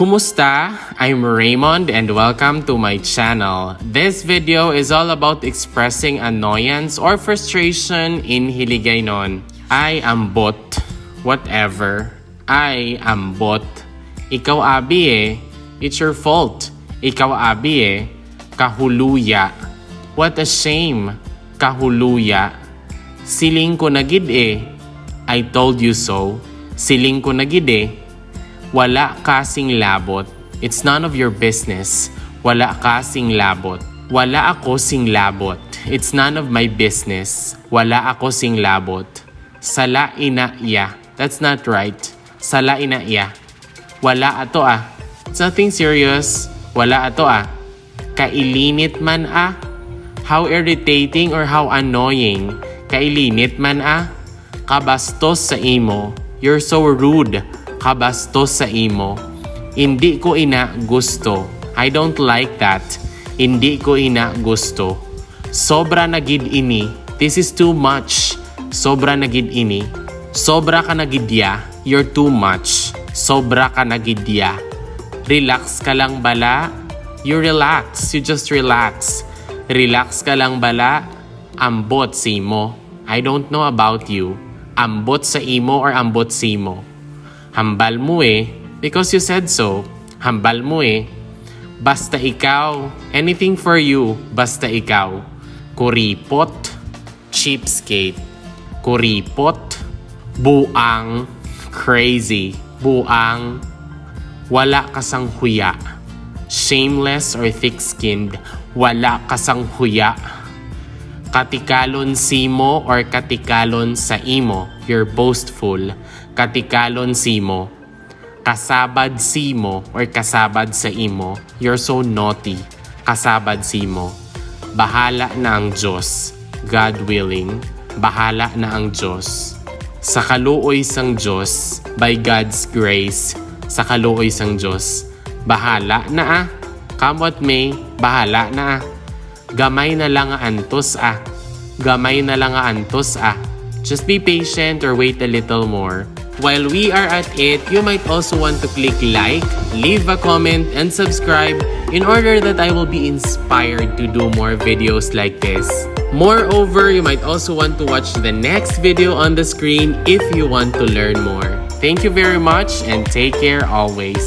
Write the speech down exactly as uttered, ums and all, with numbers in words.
Kumusta? I'm Raymond and welcome to my channel. This video is all about expressing annoyance or frustration in Hiligaynon. Ay, ambot. Whatever. Ay, ambot. Ikaw abi eh. It's your fault. Ikaw abi eh. Kahuluya. What a shame. Kahuluya. Siling ko na gid eh. I told you so. Siling ko na gid eh. Wala ka sing labot. It's none of your business. Wala ka sing labot. Wala ako sing labot. It's none of my business. Wala ako sing labot. Sala ina iya. That's not right. Sala ina iya. Wala ato ah. It's nothing serious. Wala ato ah. Kailinit man ah. How irritating or how annoying. Kailinit man ah. Kabastos sa imo. You're so rude. Kabastos sa imo. Indi ko ina gusto. I don't like that. Indi ko ina gusto. Sobra na gid ini. This is too much. Sobra na gid ini. Sobra ka na gid ya. You're too much. Sobra ka na gid ya. Relax ka lang bala. You relax. You just relax. Relax ka lang bala. Ambot simo. I don't know about you. Ambot sa imo or ambot simo. Hambal mo eh, because you said so. Hambal mo eh. Basta ikaw, anything for you, basta ikaw. Kuripot, cheapskate. Kuripot, buang, crazy, buang, wala ka sang huya. Shameless or thick-skinned, wala ka sang huya. Katikalon simo or katikalon sa imo, you're boastful. Katikalon simo. Kasabad simo or kasabad sa imo, you're so naughty. Kasabad simo. Bahala na ang Diyos. God willing, bahala na ang Diyos. Sa kaluoy sang Diyos, by God's grace, sa kaluoy sang Diyos, bahala na ah. Come what may, bahala na ah. Gamay na lang nga antos ah. Gamay na lang nga antos ah. Just be patient or wait a little more. While we are at it, you might also want to click like, leave a comment, and subscribe in order that I will be inspired to do more videos like this. Moreover, you might also want to watch the next video on the screen if you want to learn more. Thank you very much and take care always.